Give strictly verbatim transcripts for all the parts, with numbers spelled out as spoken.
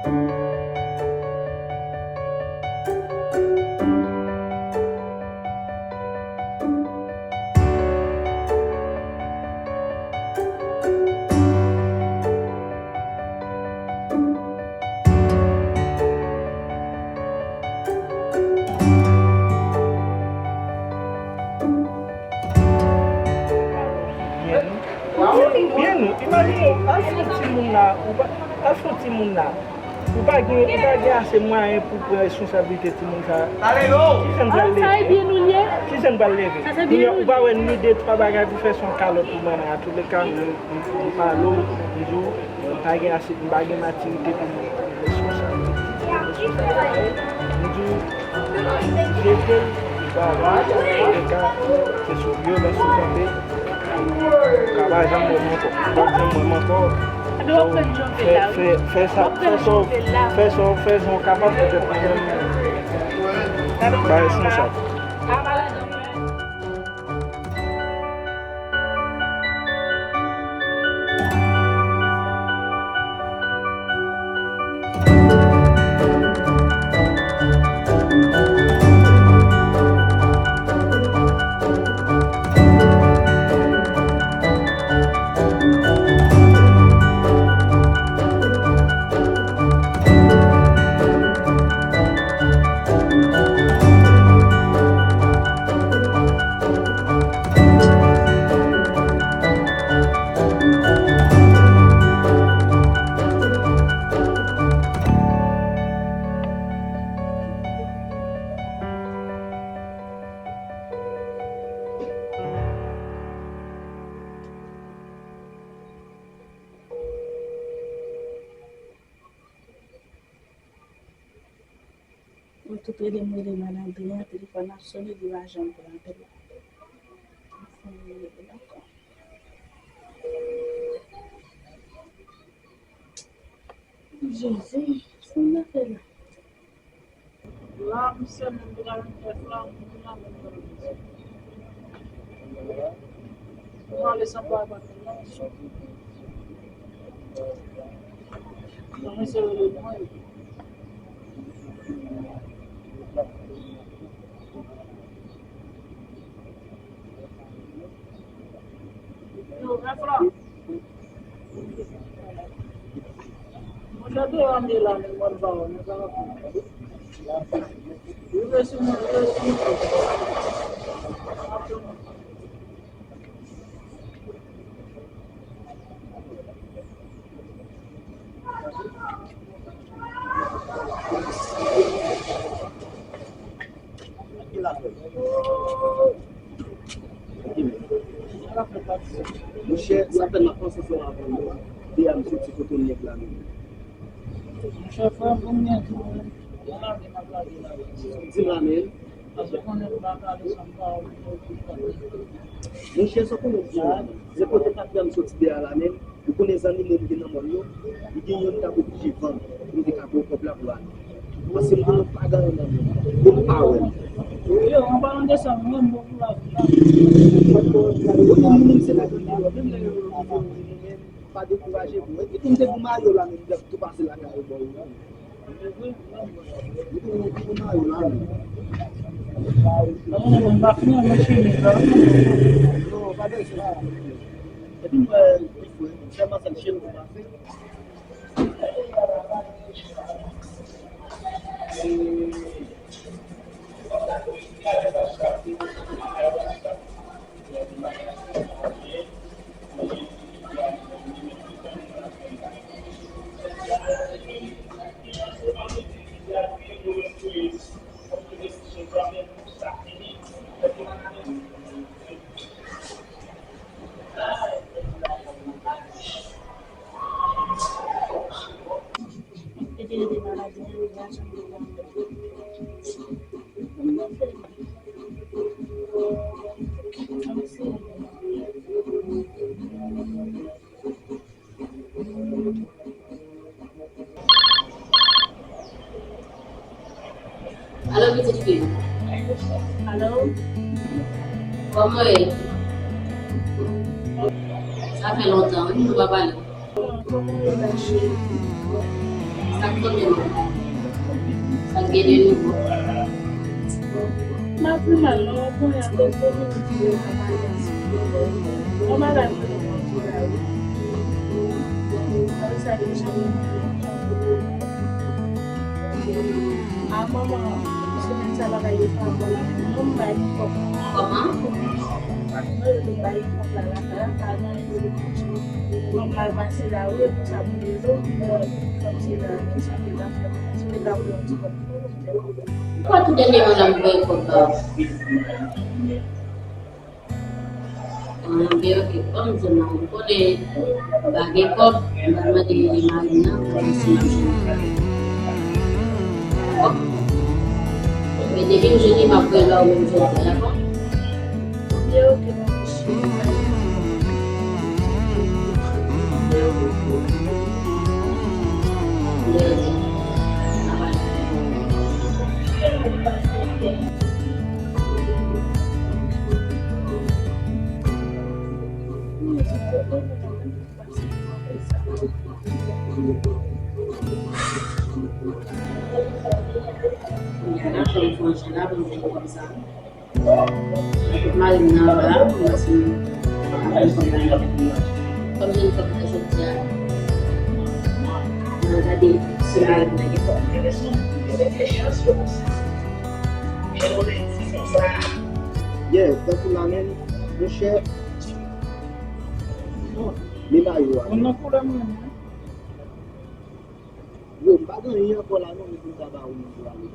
Byen, non? Byen, non? Imajine w, al fè yon timoun la, ou pa, al fè yon timoun la. Ou pa gen, ou pa gen ase mwayen pou pran responsablite timoun sa. Ki jan n pral leve? Ki jan n pral leve? Kounye a, ou pa wè ni de twa bagay pou fè sou yon kalòt pou manman an. Antouleka, m, m, m pale w, m di w, m pa gen ase, m pa gen matirite pou m pran responsablite. Responsablite. M di w, jete l, li pa la. Antouleka, se sou vyolans ou kanpe. Ou ka pa janm wè m ankò. Ou p ap janm wè m ankò. Fè, fè, fè sa, fè sa, fè sa, fè sa w kapab poutèt mwen menm. M pa responsab. Mwen tout rele m rele Malandren an, telefòn ap sone, li pa janm pran apèl la. Mwen fè yon rele l ankò. Jezi, sa m ap fè la? La, misye menm ki ta vin fè flan, moun la menm nan misye. Ou ale san pwa pa nan misye. Nan misye rele mwen. Yo, fè flan. Monchè, deyò m ye la, men mòn pa wè, men sa va fè. Rive sou mwen, rive sou mwen. Monchè, sa fè m ap panse se w avan mwen. Deyò m soti kote nèg la menm. Monchè, frè m, pou m gen di w, yon lame m ap lage la. Di m lame l. Paske konnen m pa ka ale san m pa wè w. Monchè, sa w konnen di m la menm. Se kote patnè m soti deyò la menm. Ou konnen zannimo m gen nan mòn yo, li gen youn k ap oblije vann pou m te ka ba w kòb la pou ale. Paske m konnen w pa gen anyen nan men w, pou m pa wè l. Yo, an palan de sa, mwen menm, bon, pou lavi la. Ou menm, moun se ladan deyò, menm lè yo rive, ou menm, pa dekouraje, bon. Epi tou, m te pou mayo la, menm, m tou pase lakay yo, ba w. Li pou, li pou mayo la, menm. Non, non, m pa fini, mwen chemiz la. Non, pa bezwen. Epi m wè, wi, frè, sèlman sèl chemiz ou pa fè. Alo, pitit fi m. Alo. Kòman w ye? Sa fè lontan, wi, nou pa pale. Kòman w ye la, cheri? Sa gen de nouvo? M ap pi mal non, ou konnen akoz dominiken yo pa pale ansanm. Yon bagay mwen nan manti la wi. Mwen sa deja mwen. A manman, semèn sa bagay yo pa bon la. Non, m bay kòb. Kòman? Mwen yo bay kòb la, la, la, la, la, la. Kòm m al pase la wi, pou sa pou rezo, kòm se la ki sa ki la fè, se la pou yon ti kòb. Kwa tou dènye mwa la m voye kòb ba ou? An, ok, ok. Ban m di w non, ou konnen m pa gen kòb, m pral mande mari m nan pou l pase m ap jwenn. Bon. Men depi m jwenn li, m ap voye ba ou menm jodi a, dakò? Ok, ok, mon chéri. Mari m nan anba a, m panse m ap jwenn kòb la jodi a. M al gade si mari m nan gen kòb. Yeah, tankou la menm, monchè, men mayo a. Moun nan koulè m renmen. Yo, m pa gen anyen ankò la non, men pou m ta ba ou nan jou a menm.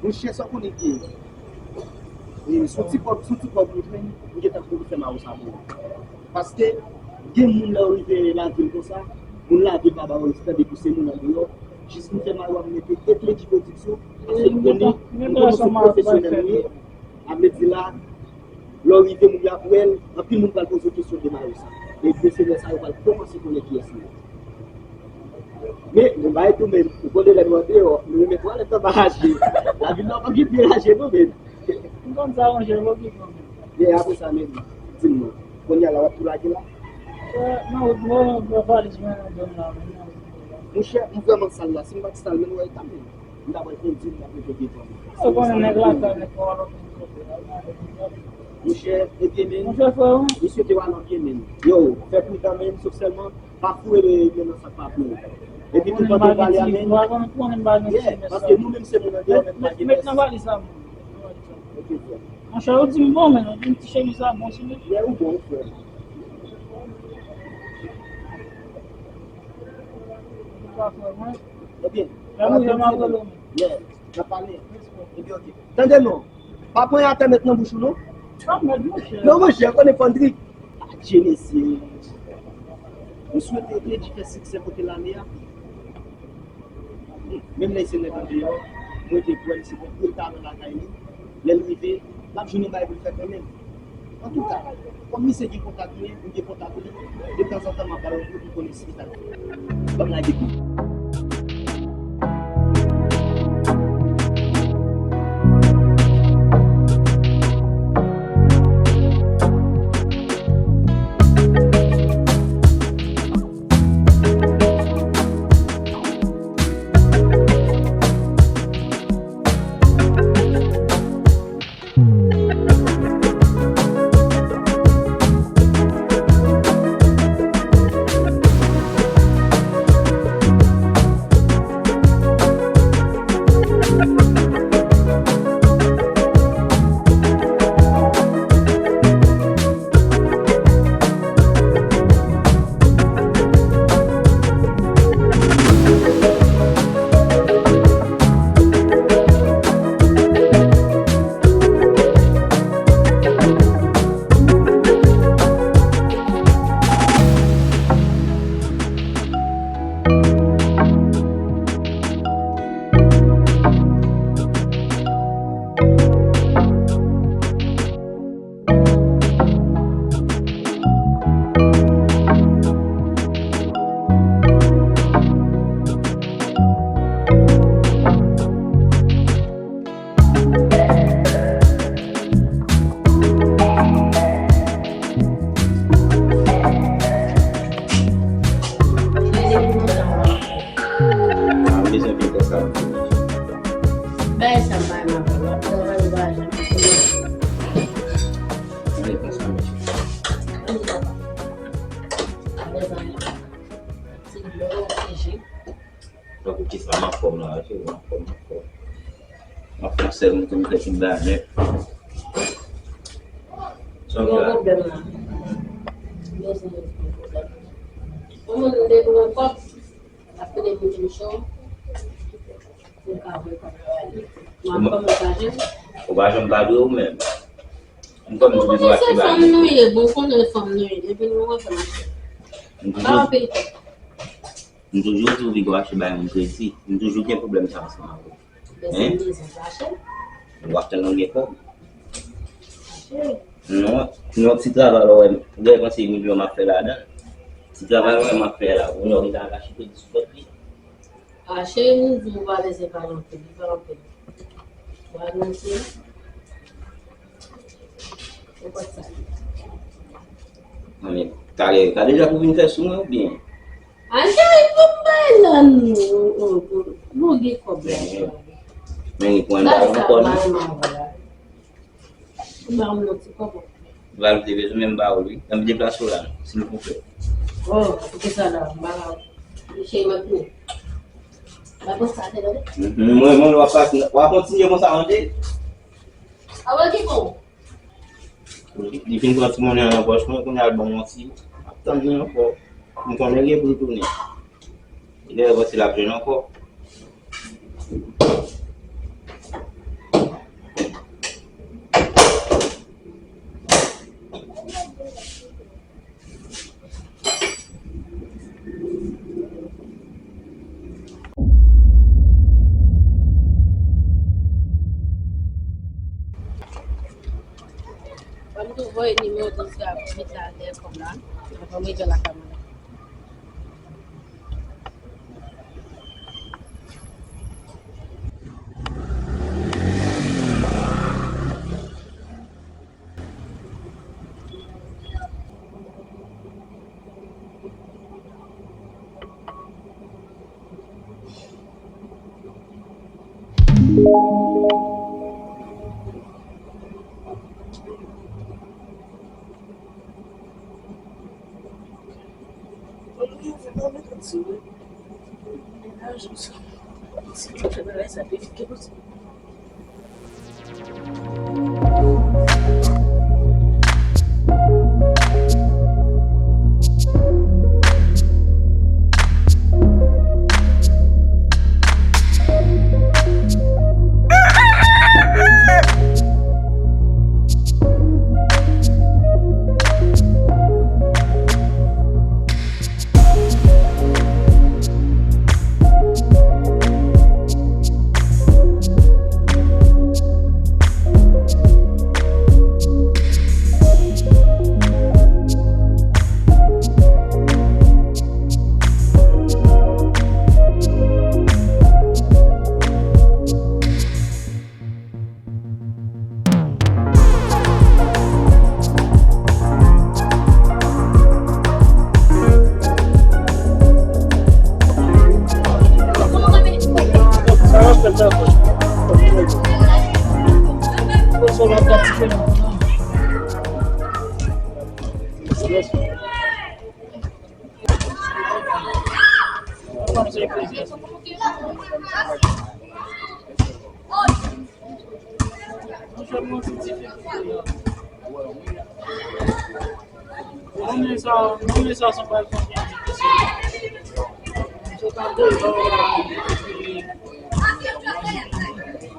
Monchè, sa w konnen ki ye? E, sou ti kòb, sou ti kòb ou jwenn, ou gentan pou fè mayo sa pou ou. Paske gen moun lè yo rive lavil konsa, moun lavil pa ba yo respè depi se moun andeyò. Jis m fè mayo a m mete e kledi pwodiksyon, paske m konnen, m konnen se pwofesyonèl nou ye. A vle di la, lè w rive moun yo ap wè l, anpil moun pral poze w kesyon de mayo sa. E de se lè sa yo pral kòmanse konnen kiyès nou ye. Men, nou bay tou men, ou konnen lè nou andeyò, nou renmen twalèt anba raje. Lavil la pa gen pye raje non men. M konn sa, monchè, m okipe w. Ye, apre sa, men, di m non. Kounye a la, w ap tou lage la? Nan wout mwen, mwen valiz mwen nan dòm la, men nan wout mwen la. Monchè, m vrèman sal la. Si m pa t sal, men w wè eta m. M ta pral kondi, m t ap rete devan. Ou konnen nèg lakay, nèg pa w alò. Monchè, ebyen, men. Monchè, frè, wi. Misye te w alò byen, men. Yo, fè pridan, men, sof sèlman, pa foure men nan sa k pa pou ou. Epi tou pandan w pale a, men. Yeah, paske nou menm se moun andeyò, men pa gen mès. Met nan valiz la, man. Ok, frè. Monchè, ou di m bon, men, ou di m ti chemiz la bon sou li. Yeah, ou bon, frè. Ou pa frè mwen. Ebyen, lè m rive m ap rele w. Yeah, n ap pale. Ebyen, ok. Tande non. Pa pran atè met nan bouch ou non. Non, monchè, konnen fò n dri. Adje, mesye. M swete Clédy fè siksè kote l ale a. Menm lè se nèg andeyò, mwen te kwè l se te gwo talan lakay li. Lè l rive, l ap jwenn yon bagay pou l fè kanmenm. Antouka, kòm misye gen kontak mwen, m gen kontak li, detanzantan m ap ba l yon kou pou konnen si li ta fè. Ban m lage kou. Sèl moun ki fè tout bagay nèt. Sa w fè la? Gon pwoblèm la. Bezwen rezoud yon pwoblèm. Yon moun depi yon kòb, l ap vin pou ti cho. Ou pa janm pa dwe ou menm. M kòm m toujou achte bagay. Bon, se fanm nou ye, bon, konnen fanm nou ye, depi nou rantre nan chè. M toujou, m toujou di w vin pou achte bagay moun kredi. M toujou gen pwoblèm sa ansanm avè w. Bezwen, bezwen fache. Ou ap tann nan gen kòb. Non, non, ti travay ou wè, ou dwe panse milyon m ap fè ladan. Ti travay ou wè m ap fè la, ou non, ou ta kache kredi sou kont li. A, cheri, m di w pa bezwen pale anpil, li pale anpil. Ou anonse. Ou konn sa. Mwen, talè, talè deja pou vin fè sou mwen oubyen? A, cheri, pou m bay nan nou, nou gen kòb la. Men, men, pou mwen ba nou kòb. Ou ba m nan ti kòb. Val te bezwen menm ba ou, wi. Ann deplase w la, silvouplè. Oh, poukisa la? M pa ka. Cheri, m ap vini. M ap pran sa, tande. Mhm, mwen, mwen, w ap pase, w ap kontinye konsa, tande? A, wè ki bon. Li fin pran ti monnen an nan pòch mwen, kounye a l ban m yon ti. M ap tann li ankò. M konnen gen pou l tounen. Li lè panse l ap jwenn ankò. Ban m tou voye nimewo dosye a vit la dèyè kòb la, anvan m rive lakay mwen. Mwen menm sa, mwen menm sa se yon bagay ki difisil. Mwen sot nan deyò la, epi,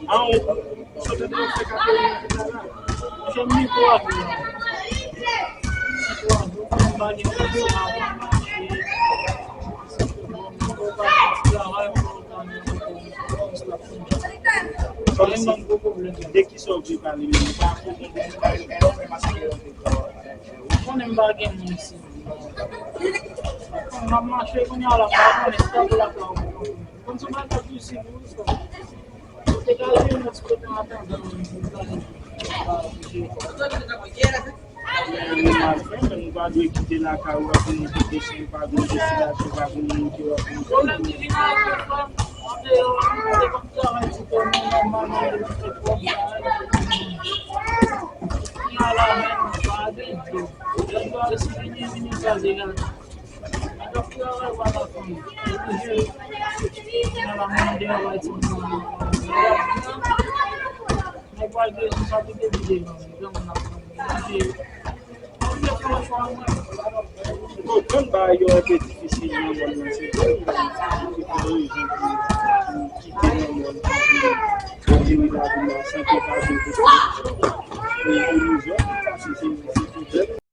a, mwen sot nan deyò fè katreven an la. Mwen fè mikwo a tou. Mikwo a tou, mwen pa gen moun sa, mwen mache. Mwen pa gen ti travay, mwen pa gen. Kòm si, de kisa w vle pale menm? Ou pa konnen, ou konnen m pa gen moun isit. M ap mache kounye a la, m pa konnen si ta pou lakay ou. Konn se bagay difisil wi, frè. Ou te ka jwenn yon ti kote an atandan pou w pale. Nou pa dwe kite lakay ou ap vin kite chen, ou pa dwe kite lakay ou ap vin kite. Pwoblèm ki vin avèk yo, frè m, andeyò, se kòm travay ti kòm nòmalman yo te fè kòb. Kounye a la menm, pa gen dlo. Lè dlo a vini, vini kraze gade. N ap travay pa la fanmi. Epi jere. Kounye a la, mwen andeyò bay ti moun nan. Lè y ap vin, Nèg pral te sa te te vide nan men, jan moun ap pran vide. Bon, konn bagay yo enpe difisil nan mòn nan, se vre. Se pa yon jan pou, pou kite nan mòn, pou vin ateri lavil la san ke pa gen konstriksyon. E, e nou jwenn sa, se, se, se pwoblèm.